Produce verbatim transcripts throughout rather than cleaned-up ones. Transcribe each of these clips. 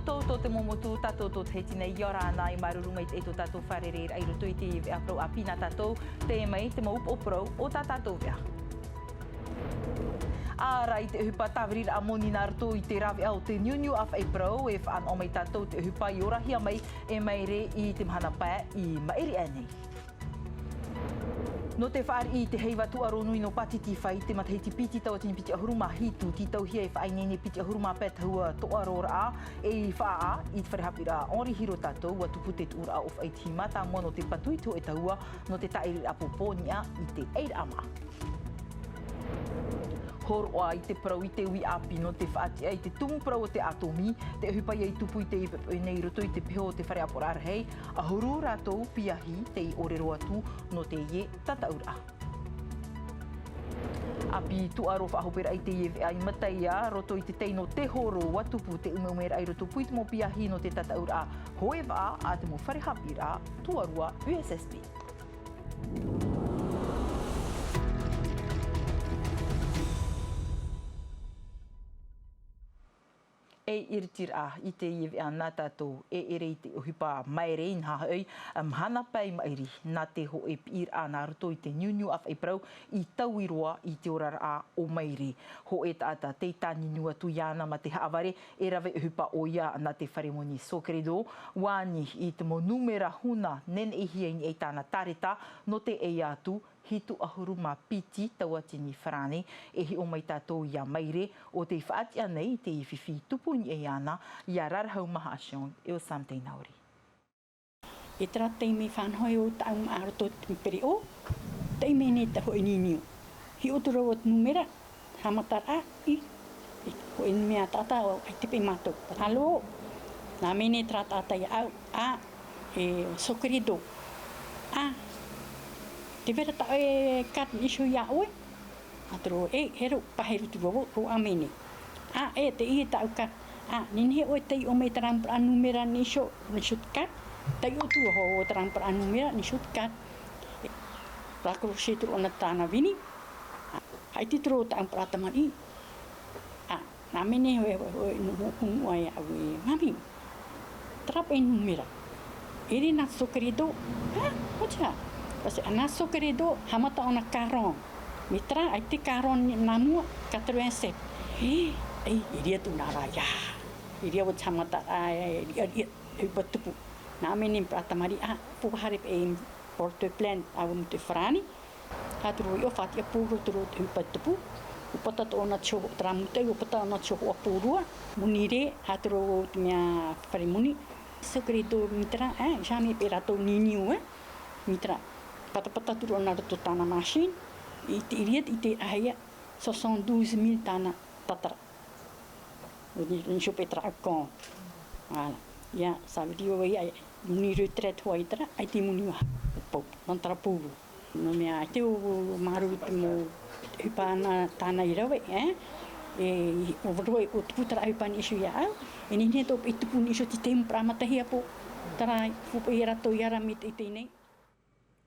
Tō, tō te momotu, tātou tō Tahiti nei, ʻia ora na, e māuruuru maitaʻi tō tātou fārereiraʻa i roto i te veʻa parau ʻāpī nā tātou, teie mai te mau upoʻo parau o tā tātou veʻa. Ārai te ʻohipa tāviriraʻa moni nā roto i te rāveʻa o te niuniu ʻāfaʻi parau, e faʻanaho mai tātou te ʻohipa i orahia mai e Maire i te mahana pae i maʻiri aʻenei. Nō te fāriʻi i te heiva tūʻaro nui nō Pātitifā i te matahiti piti tauatini piti ʻahuru mā hitu, tītauhia e faʻaineine piti ʻahuru mā pae tahua tūʻaroraʻa, e i faʻaʻā i te fare haʻapiʻiraʻa Henri Hiro tātou, ʻua tupu te tuʻuraʻa ʻōfaʻi i te hī mātāmua nō te patu i te hōʻē tahua nō te tāʻiriraʻa pōpō niʻa i te ʻairaʻa māʻa. Hōroʻa i te parau i te uʻi ʻāpī nō te faʻatiʻa i te tumu parau o te ʻātōmī, te ʻohipa ia i tupu i teie poʻipoʻi nei i roto i te peho o te fare ʻāpoʻoraʻa rahi, ʻahuru rātou piahi tei ʻōrero atu nō teie tataʻuraʻa. ʻĀpī tūʻaro faʻahoperaʻa i teie veʻa i Mataia, roto i te tei nō te horo, ʻua tupu te umeumeraʻa i roto pū i te mau piahi nō te tataʻuraʻa hōʻē vaʻa a te mau fare haʻapiʻiraʻa tuarua U S S B. E iritiraʻa i teie veʻa nā tātou, e ʻere i te ʻohipa maere i nā hoʻi, mahana pae i maʻiri, nā te hōʻē piʻiraʻa nā roto i te niuniu ʻāfaʻi parau i taui roa i te oraraʻa o Maire. Hōʻē taʻata tei tāniuniu atu iāna mā te haʻavare, e rave ʻohipa ʻoia nā te fare moni Socredo, ʻua ani i te mau nūmera huna neneʻihia i niʻa i tāna tāreta, nō te ʻeiā atu, hitu ʻahuru mā piti tauatini farāne, e hiʻo mai tātou iā Maire, ʻo tei faʻatiʻa nei i te fifi tupu i niʻa iāna, iā Rarahu Mahachiong, e ʻo Sam Teinauri. I terā taime faʻanaho ai ʻo tāʻu māʻa roto i te pereʻoʻo, taime nei te hōʻē niuniu. Hiʻo atu ra ʻo te nūmera, haʻamataraʻa, i, i, hōʻē mea taʻata, ʻaita paʻi mātou. Alo, nā mea nei terā taʻata iāʻu, ā, e Socredo. Ā, tē vai ra tā ʻoe carte nīʻiso iā ʻoe? Ā, te rō, e, heru, paheru te rō, rō ʻāmene. Ā, e, teie tāʻu carte. Ā, nehenehe ʻoe tei ʻō mai terā mau parau nūmera nīʻiso, nīʻiso te carte. Taiʻo atu ra hoʻi terā mau parau nūmera nīʻiso te carte. Raccroché atu ra ʻōna tāna veni. Ā, ʻaita atu ra tāʻu mau parau tamariʻi. Ā, nā mea nei hōʻē, hōʻē, hōʻē, nō, nō, nō, ai, ʻaue, mami. Terā paʻi nūmera. ʻEre nā Socredo. Hā? ʻO te aha? Parce que nā Socredo, haʻamata ʻōna quarante. Mai terā, ʻaita quarante nā mua, quatre-vingt-sept. E, e, e riro atu nā rā, ia. E riro atu haʻamata, ā, e, e, e, e, e, pa tupu. Nā mea nei parau tamariʻi, ā, pū haere paʻi porte plainte, ʻaua nō te farāni. Hātaro i ʻō, faʻatiʻa pū roa te ʻohipa tupu. ʻUa pata ʻōna te hōhoʻa, terā mau taime, ʻua pata ʻōna te hōhoʻa pū roa. Moni rē, hātaro te mea fare moni. Socredo mai terā, ē, jamais paʻi rātou niuniu, ē. Mai terā, patapata atu ra ʻōna roto tāna machine. I te ʻiriʻa, i te rahi, soixante-douze mille tāna tatara. Ni, ni shope tra kon. Voilà. Ia, ça veut dire, ia, moni retraite hoʻi terā, ʻaita i moni ʻā. Pau, nā terā pū. Nō te mea, ʻaita ʻo, ʻo māuruuru te mau ʻohipa nā tāna i rave, ē? E, ʻo rave, ʻo tupu terā ʻohipa nīʻiso iāʻu, e nehenehe atoʻa paʻi tupu nīʻiso te tahi mau parau matahiapo, terā, ʻua paʻi rātou i ara mai te, i teie nei.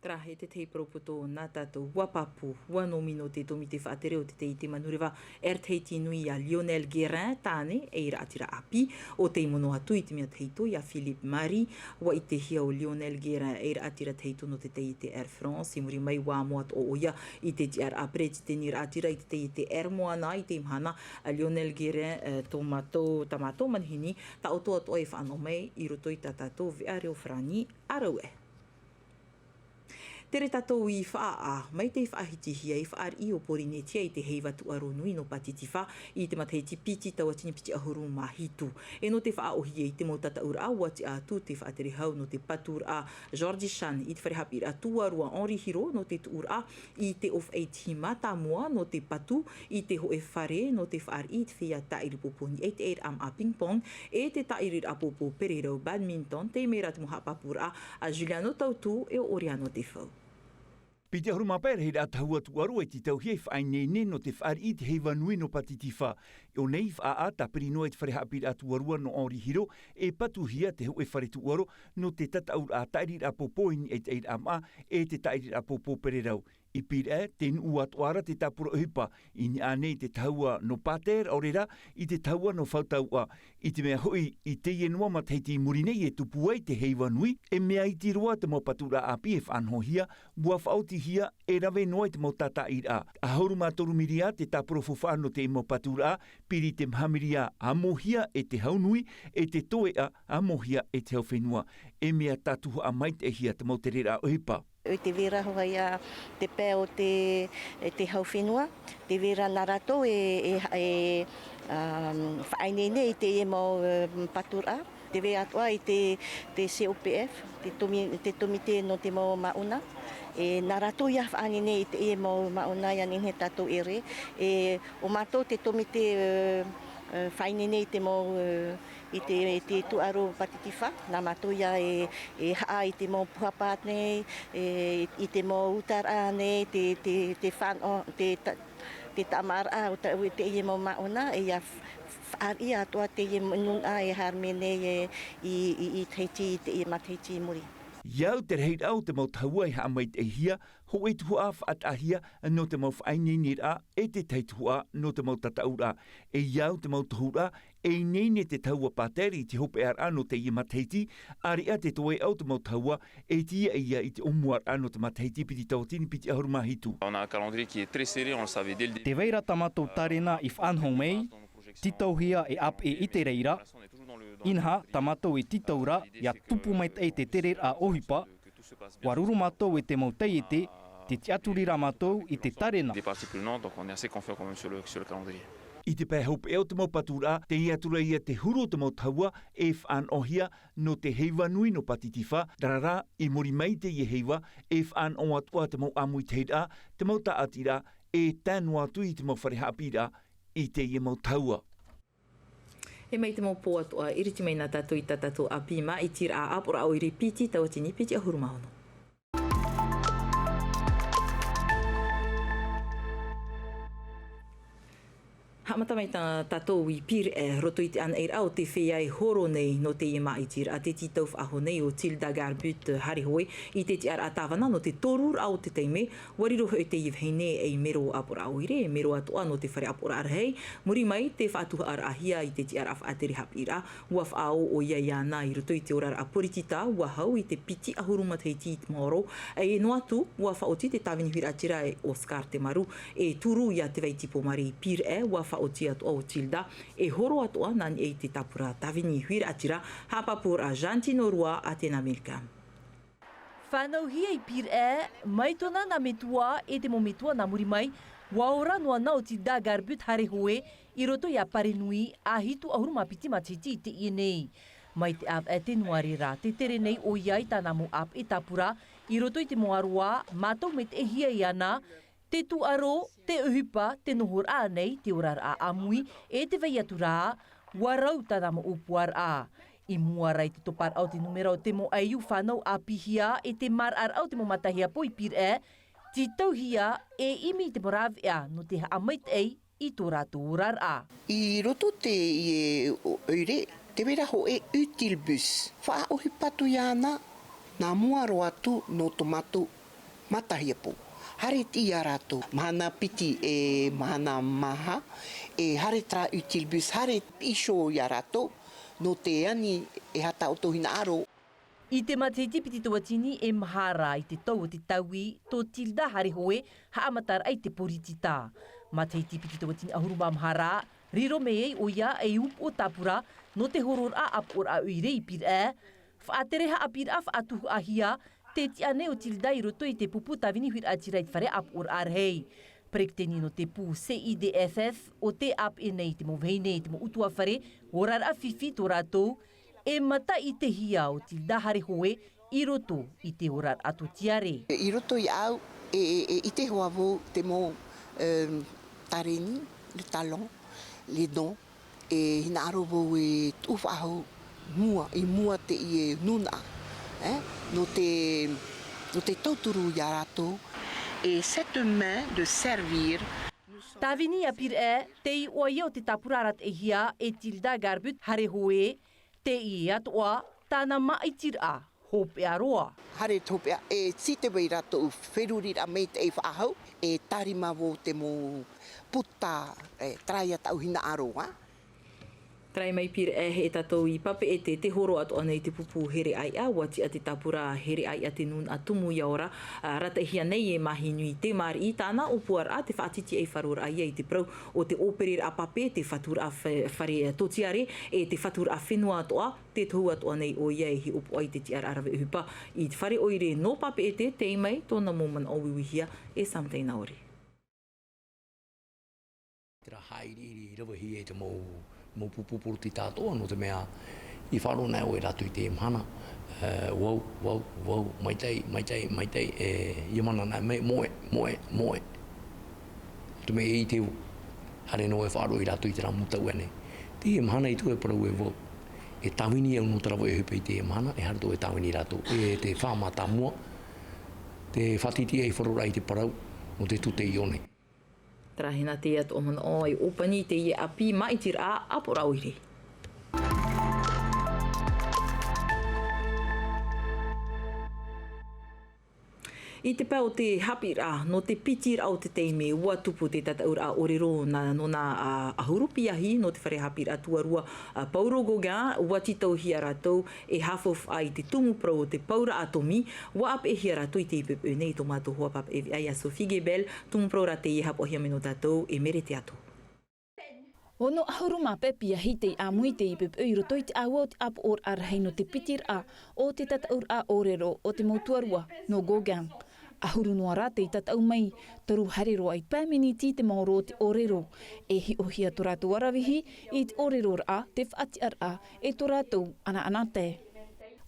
Terā e te tahi parau poto nā tātou, ʻua pāpū, ʻua nōmino te tōmite faʻatere o te taiete manureva Air Tahiti Nui iā Lionel Guérin, tāne ei raʻatira ʻāpī, ʻo tei mono atu i te mea tahito iā Philippe Marie. ʻUa ʻitehia ʻo Lionel Guérin ei raʻatira tahito nō te taiete Air France, i muri mai ʻua amo atoʻa ʻoia i te tiʻaraʻa peretiteni raʻatira i te taiete Air Moana i teie mahana. A Lionel Guérin, e, tō mātou, tā mātou manihini, taʻoto atoʻa e faʻanaho mai i roto i tā tātou veʻa reo farāni, ʻāraʻe. Tere tātou i faʻaʻā, mai tei faʻahitihia i fāriʻi ʻo Pōrīnetia i te heiva tūʻaro nui nō Pātitifā i te matahiti piti tauatini piti ʻahuru mā hitu. E nō te faʻaʻōhie i te mau tataʻuraʻa, ʻua tiʻa atu te faʻatere hau nō te paturaʻa George Chan i te fare haʻapiʻiraʻa tuarua Henri Hiro nō te tuʻuraʻa i te ʻōfaʻi i te hī mātāmua nō te patu i te hōʻē fare nō te fāriʻi i te feiā tāʻiri pōpō niʻa i te ʻairaʻa māʻa ping pong, e te tāʻiriraʻa pōpō pererau badminton, teie mai rā te mau haʻapāpūraʻa a Juliano Tautu e ʻo Oriano Tefau. Piti ʻahuru mā pae rahiraʻa tahua tūʻaro e tītauhia e faʻaineine nō te fāriʻi i te heiva nui nō Pātitifā. ʻO nei faʻaʻā tāpiri noa i te fare haʻapiʻiraʻa tuarua nō Henri Hiro, e patuhia te hōʻē fare tūʻaro nō te tataʻuraʻa tāʻiriraʻa pōpō i niʻa i te ʻairaʻa māʻa, e te tāʻiriraʻa pōpō pererau. I Pīraʻe, tē nuʻu atoʻa ra te tāpura ʻohipa, i niʻa nei i te tahua nō Pātera, ʻaore rā, i te tahua nō Fautauʻa. I te mea hoʻi, i teie noa matahiti i muri nei e tupu ai te heiva nui, e mea iti roa te mau paturaʻa ʻāpī e faʻanahohia, ʻua faʻaotihia e rave noa i te mau tātaʻiraʻa. ʻAhuru mā toru miria te tāpura faufaʻa nō teie mau paturaʻa, piri te maha miria ʻamohia e te hau nui, e te toeʻa ʻamohia e te hau fenua. E mea tātuhaʻa maitaʻihia te mau tereraʻa ʻohipa. ʻOi te vera hoʻi ia te pae o te, e te hau fenua, te vera nā rātou e, e, e, um, faʻaineine i teie mau, um, paturaʻa. Te vera atoʻa i te, te C O P F, te tomi-, te tomite nō te mau māʻona. E nā rātou ia faʻaineine i teie mau māʻona ia nehenehe tātou e ʻere. E ʻo mātou te tomite, e, e, faʻaineine i te mau, e, i te, i te tūʻaro pātitifa, nā mātou ia e, e haʻa i te mau puha pā nei, e, i te mau utaraʻa nei, te, te, te fano-, te ta-, te tāmāraʻa o ta-, o teie mau māʻona, e ia f-, f-, fāriʻi atoʻa teie mau nūnaʻa e haere mai nei e, i, i, i Tahiti, i teie matahiti i muri. I au te rahiraʻa o te mau tahua e haʻamaitaʻihia, hōʻē tuhaʻa faʻataʻahia nō te mau faʻaineineraʻa e tētahi tuhaʻa nō te mau tataʻuraʻa. E i au te mau tohuraʻa, e ineine te tahua Pātera i te hopeʻaraʻa nō teie matahiti, ʻāreʻa te toeʻa o te mau tahua, e tīaʻi ia i te ʻōmuaraʻa nō te matahiti piti tauatini piti ʻahuru mā hitu. On a un calendrier qui est très serré, on le savait dès le début. Tē vai ra tā mātou tārena i faʻanaho mai, tītauhia e ʻāpeʻe i te reira. Inaha, tā mātou e tītau ra, ia tupu maitaʻi te tereraʻa ʻohipa, ʻUa ruru mātou e te mau taiete, tē tiʻaturi ra mātou i te tārena. Des parties prenantes, donc on est assez confiant quand même sur le, sur le calendrier. I te pae hopeʻa o te mau paturaʻa, tē ʻite atu ra ia te huru o te mau tahua e faʻanahohia nō te heiva nui nō Pātitifa, terā rā, i muri mai i teie heiva, e faʻanaho atoʻa te mau ʻāmuitahiraʻa, te mau tāʻatiraʻa, e tae noa atu i te mau fare haʻapiʻiraʻa i teie mau tahua. E mai te mau pō atoʻa, iriti mai na tātou i tā tātou ʻāpī māʻitiraʻa ʻāpoʻoraʻa ʻoire piti tauatini piti ʻahuru mā ono. Haʻamata mai tā tātou i Pīraʻe, roto i te ʻānaʻiraʻa o te feiā e horo nei nō teie māʻitiraʻa, tē tītau faʻahou nei ʻo Tilda Garbut Harehoe i te tiʻaraʻa tāvana nō te toruraʻa o te taime, ʻUa riro hoʻi teie vahine ei mero ʻāpoʻoraʻa ʻoire, e mero atoʻa nō te fare ʻāpoʻoraʻa rahi. Muri mai, tē faʻatuhaʻaraʻahia i te tiʻaraʻa faʻatere haʻapiʻiraʻa, ʻua faʻaō ʻoia iāna i roto i te oraraʻa poritita, ʻua hau i te piti ʻahuru matahiti i te maoro, e noa atu, ʻua faʻaoti te tāvini huiraʻatira e Oscar Temaru, e turu ia Tevai Tipomare i Pīraʻe, ʻua faʻaoti atoʻa ʻo Tilda, e horo atoʻa nā niʻa i te tāpura tāvini huiraʻatira, haʻapāpūraʻa Jantino Rua, Atena Milcam. Fānauhia i Pīraʻe, mai tōna nā metua e te mau metua nā muri mai, ʻua ora noa na ʻo Tilda Garbut Harehoe i roto ia Parenui, ʻa hitu ʻahuru mā piti matahiti i teie nei. Mai te ʻāvaʻe tenuare ra, tē tere nei ʻoia i tāna mau ʻāpeʻe tāpura, i roto i te mau ʻāroʻa, mātau maitaʻihia iāna, te tūʻaro, te ʻohipa, te nohoraʻa nei, te oraraʻa ʻāmui, e te vai atu ra, ʻua rau tāna mau ʻōpuaraʻa. I mua ra i te toparaʻa o te nūmera o te mau ʻaiū fānau ʻāpīhia e te maraʻaraʻa o te mau matahiapo i Pīraʻe, tītauhia e ʻimi i te mau rāveʻa nō te haʻamaitaʻi i tō rātou oraraʻa. I roto teie ʻoire, tē vai ra hōʻē Utilbus. Faʻaʻohipa atu iāna, nā mua roa atu nō tō mātou matahiapo. Haere iti ia rātou, mahana piti e mahana maha, e haere terā Utilbus, haere iho ia rātou, nō te ani e aha tā ʻoutou hinaʻaro. I te matahiti piti tauatini e maha ra i te tau o te tauī, tō Tilda Harehoe, haʻamataraʻa i te poritita. Matahiti piti tauatini ʻahuru mā maha ra, riro mai ai ʻoia ei upoʻo tāpura nō te hororaʻa ʻāpoʻoraʻa ʻoire i Pīraʻe. Faʻatere haʻapiʻiraʻa faʻatuhaʻahia, tē tiʻa nei ʻo Tilda i roto i te pupu tāvini huiraʻatira i te fare ʻāpoʻoraʻa rahi. Peretiteni nō te pū C I D F F, ʻo tē ʻāpeʻe nei i te mau vahine, i te mau ʻutuāfare, oraraʻa fifi tō rātou, e mataʻitehia ʻo Tilda Harehoe i roto i te oraraʻa tōtiare. I roto iāʻu, e, e, e ʻite hoʻi vau te mau, em, tareni, le talent, les dons, e hinaʻaro vau e tuʻu faʻahou mua, i mua teie nūnaʻa, eh, nō te, nō te tauturu ia rātou. Et cette main de servir. Tāvini a Pīraʻe, te iʻoa ia o te tāpura arataʻihia e Tilda Garbut Harehoe, teie atoʻa tāna māʻitiraʻa Hopeʻa roa. Haere te hopeʻa, e tītau ai rātou feruriraʻa maitaʻi faʻahou, e tārima vau te mau puta, e, terā ia taʻu hinaʻaro, ā. Terā mai Pīraʻe, e tātou i Papeʻete, tē horo atoʻa nei te pupu here ʻāiʻa, ʻua tiʻa te tāpura here ʻāiʻa te nūnaʻa Tumu ia Ora, ā, arataʻihia nei e Mahinui Te Māriʻi, tāna ʻōpuaraʻa te faʻatitiʻaifaroraʻa ia i te parau o te ʻōpereraʻa pape, te faturaʻa fa-, fare tōtiare, e te faturaʻa fenua atoʻa, tē tohu atoʻa nei ʻoia e hiʻopoʻa i te tiʻaraʻa rave ʻohipa i te fare ʻoire nō Papeʻete, tei mai tōna mau manaʻo uiuihia e Samantha Naore. Terā haʻiriʻiri i ravehia i te mau, mau pupu poroʻi tātou, nō te mea, i faʻaroʻo nei ʻoe rātou i te mahana, e, vau, vau, vau, maitaʻi, maitaʻi, maitaʻi, e, ia mana nei, mai, moʻe, moʻe, moʻe. Te mea e ʻite vau, haere noa e faʻaroʻo ia rātou i terā mau tau ʻānei. Te mahana i tuʻu e parau e vau, e tāvini au nō te rave ʻohipa i te mahana, e haere atoʻa e tāvini rātou, e te faʻamātāmua, te faʻatitiʻaifaroraʻa i te parau, nō te tū tei ʻō nei. Terā hina teie atoʻa manaʻo i ʻōpani i teie ʻāpī māʻitiraʻa ʻāpoʻoraʻa ʻoire. I te pae o te haʻapiʻiraʻa, nō te piti raʻa o te taime, ʻua tupu te tataʻuraʻa ʻōrero nā, nō nā, ā, ʻahuru piahi, nō te fare haʻapiʻiraʻa tuarua, ā, Paul Gauguin, ʻua tītauhia rātou e haʻafaufaʻa i te tumu parau o te paura ʻātōmī, ʻua ʻāpeʻehia rātou i teie poʻipoʻi nei i tō mātou hoa papaʻi veʻa ia Sophie Gebel, tumu parau rā teie haʻapaʻohia mai nō tātou e Mere Teato. Ono ʻahuru mā pae piahi tei ʻāmui i teie poʻipoʻi i roto i te ʻāua o te ʻāpoʻoraʻa rahi nō te piti raʻa o te tataʻuraʻa ʻōrero o te mau tuarua nō Gauguin. ʻAhuru noa rā tei tataʻu mai, toru haere roa i pae miniti te maoro o te ʻōrero. E hiʻohia tō rātou aravihi i te ʻōreroraʻa, te faʻatiʻaraʻa, e tō rātou ʻanaʻanatae.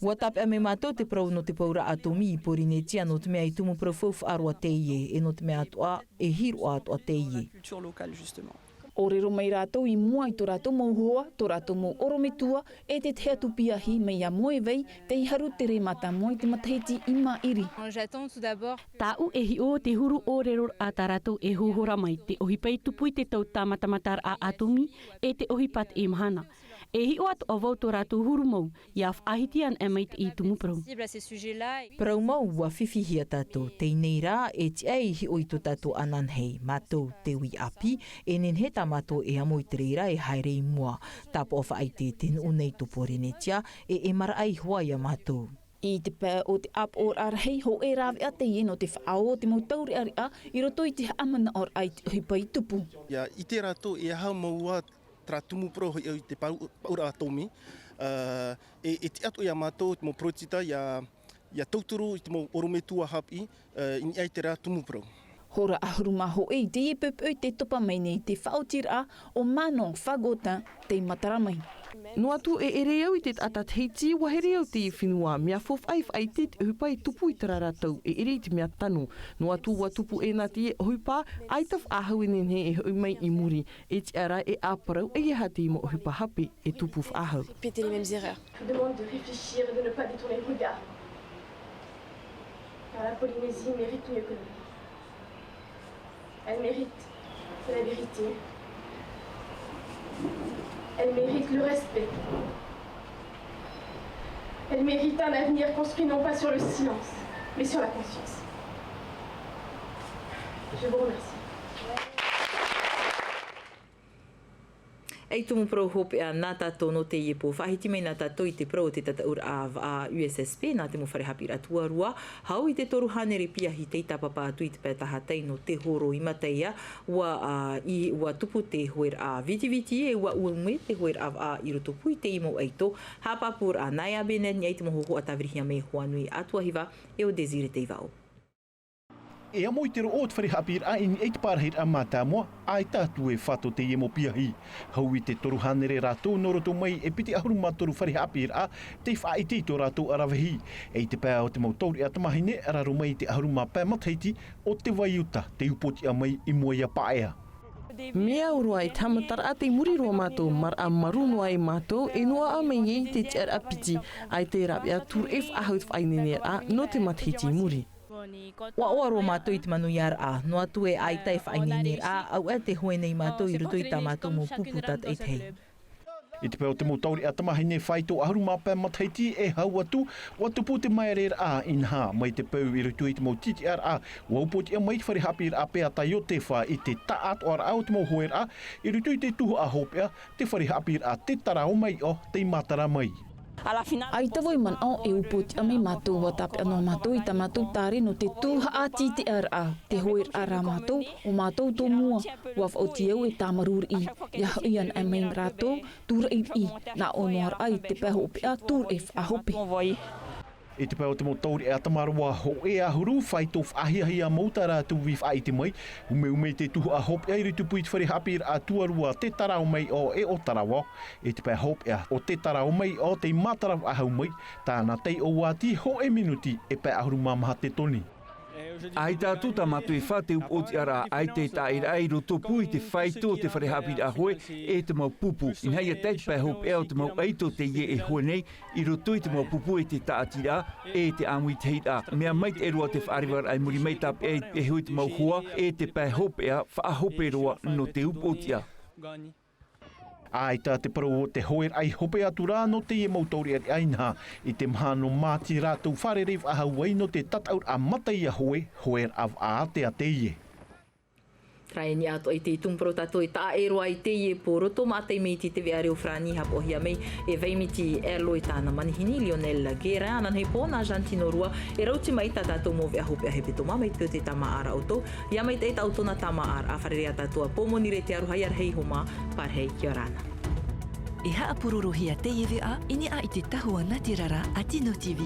ʻUa tāpeʻa mai mātou te parau nō te paura ʻātōmī i Pōrīnetia, nō te mea e tumu parau faufaʻa roa teie, e nō te mea atoʻa, e hiroʻa atoʻa teie. Culture locale, justement. ʻŌrero mai rātou i mua i tō rātou mau hoa, tō rātou mau ʻorometua, e te tahi atu piahi mai iā Moevai, tei haru tere mātāmua i te matahiti i maʻiri. J'attends tout d'abord. Tāʻu e hiʻo te huru ʻōreroraʻa tā rātou e hōhora mai, te ʻohipa i tupu i te tau tāmatamataraʻa ʻātōmī, e te ʻohipa teie mahana. E hiʻo atoʻa vau tō rātou huru mau, ʻia faʻahiti ana e maitaʻi i tumu parau. Sensible à ces sujets-là. Parau mau, ʻua fifi hia tātou, teie nei rā, e tiʻa e hiʻo i tō tātou ananahi, mātou te uʻi ʻāpī, e nehenehe tā mātou e amo i te reira e haere i mua. Tāpaʻo faʻaʻite te nuʻu nei tō Pōrīnetia, e, e maraʻa iho ā iā mātou. I te pae o te ʻāpoʻoraʻa rahi, hōʻē rāveʻa teie nō te faʻaō o te mau taureʻareʻa i roto i te haʻamanaʻoraʻa i te ʻohipa i tupu. ʻIa ʻite rātou e aha mau ā terā tumu parau hoʻi i te pau-, paura ʻātōmī, ā, e, e tiʻa atoʻa iā mātou te mau poritita ʻia, ʻia tauturu i te mau ʻorometua haʻapiʻi, ā, i niʻa i terā tumu parau. Hora ʻahuru mā hōʻē i teie poʻipoʻi tē topa mai nei te faʻaotiraʻa o Manon Fagotin tei matara mai. Noa atu e ʻere au i te taʻata Tahiti, ʻua here au i te fenua, mea faufaʻa e faʻaʻite i te ʻohipa e tupu i terā ra tau, e ʻere i te mea tano. Noa atu ʻua tupu ʻēnā teie ʻohipa, ʻaita faʻahou e nehenehe e hoʻi mai i muri. E tiʻa rā e ʻāparau, e aha te mau ʻohipa hape e tupu faʻahou. Répéter les mêmes erreurs. Je vous demande de réfléchir et de ne pas détourner le regard. Car la Polynésie mérite mieux que nous. Elle mérite la vérité. Elle mérite le respect. Elle mérite un avenir construit non pas sur le silence, mais sur la conscience. Je vous remercie. Ei tumu parau hopeʻa nā tātou nō teie pō. Faʻahiti mai nā tātou i te parau o te tataʻuraʻa vaʻa U S S P, nā te mau fare haʻapiʻiraʻa tuarua, hau i te toru hānere piahi tei tāpapa atu i te pae tahatai nō te horo i Mataia, ʻua, ā, i, ʻua tupu te hoeraʻa vitiviti, e ʻua ʻume te hoeraʻa vaʻa i roto pū i teie mau ʻaito. Haʻapāpūraʻa nā ia Bennett, i te mau hōhoʻa tāvirihia mai e Hoanui Atuahiva, e ʻo Désiré Teivao. E amo i te roʻo o te fare haʻapiʻiraʻa i niʻa i te parahiraʻa mātāmua, ʻaita atu e fā tō teie mau piahi. Hau i te toru hānere rātou nō roto mai e piti ʻahuru mā toru fare haʻapiʻiraʻa tei faʻaʻite i tō rātou ʻaravihi. E i te pae o te mau taureʻa tamāhine, raro mai i te ʻahuru mā pae matahiti, ʻo te vai uta, tei upoʻotiʻa mai i mua iā Paea. Mea au roa i te haʻamataraʻa tei muri roa mātou, maraʻa marū noa ai mātou, e noaʻa mai ai te tiʻaraʻa piti, ʻaita e rāveʻa atu e faʻahou te faʻaineineraʻa nō te matahiti i muri. ʻUa ʻoaʻoa roa mātou i te manuiaraʻa, noa atu e ʻaita e faʻaineineraʻa, auaʻe tē hoe nei mātou i roto i tā mātou mau pupu tātaʻitahi. I te pae o te mau taureʻa tamāhine faito ʻahuru mā pae matahiti e hau atu, ʻua tupu te māereraʻa inaha mai te peu i roto i te mau titiʻaraʻa, ʻua upoʻotiʻa mai te fare haʻapiʻiraʻa Peata Iotefa i te taʻatoʻaraʻa o te mau hoeraʻa i roto i te tuhaʻa hopeʻa, te fare haʻapiʻiraʻa Te Tara o Maiʻo tei matara mai. ʻAita vau i manaʻo e upoʻotiʻa mai mātou, ʻua tāpeʻa noa mātou i tā mātou tare nō te tuhaʻa titiʻaraʻa. Te hoeraʻa rā mātou, ʻo mātou tō mua, ʻua faʻaoti au e tāmarū riʻi. ʻIa hoʻi anaʻe mai rātou, tūraʻi riʻi, nā ʻō noa raʻa i te pae hopeʻa, tūraʻi faʻahope. I te pae o te mau taureʻa tamaroa hōʻē ʻahuru, faito faʻahiahia mau tā rātou i faʻaʻite mai, umeume i te tuhaʻa hopeʻa i tupu i te fare haʻapiʻiraʻa tuarua Te Tara o Maiʻo e ʻo Tarawa. I te pae hopeʻa ʻo Te Tara o Maiʻo tei matara faʻahou mai, tāna taiʻo ʻua oti hōʻē minuti e pae ʻahuru mā maha te toni. ʻAita atu tā mātou e fā te upoʻotiʻaraʻa, ʻaita e taʻaʻēraʻa i roto pū i te faito o te fare haʻapiʻiraʻa hoe e te mau pupu. Inaha ʻia tae i te pae hopeʻa o te mau ʻaito teie e hoe nei, i roto i te mau pupu e te tāʻatiraʻa, e te ʻāmuitahiraʻa. Mea maitaʻi roa te faʻarevaraʻa i muri mai tāpeʻa i te peho i te mau hoa, e te pae hopeʻa, faʻahope roa nō te upoʻotiʻa. ʻAita te parau o te hoeraʻa i hope atu rā nō teie mau taureʻareʻa inaha, i te maha nō Māti rātou fārerei faʻahou ai nō te tataʻuraʻa mataʻi a hoe, hoeraʻa vaʻa ātea teie. Terā e niʻa atoʻa i te tumu parau tātou e taʻa ʻē roa i teie pō roto, mātaʻi mai i te veʻa reo farāni, haʻapaʻohia mai e Vaimiti Elo e tāna manihini, Lionel Guérin, ananahi pō nā Jantino Rua, e rauti mai tā tātou mau veʻa hopeʻa hepetoma mai te peu tē tāmāʻa ra ʻoutou, ʻia maitaʻi tā ʻoutou nā tāmāʻaraʻa, fārerei ā tātou ā Pōmonire Te Aroha ia rahi iho mā, pārahi, kia ora na. E haʻapurorohia teie veʻa i niʻa i te tahua nā te rara a Tino TV.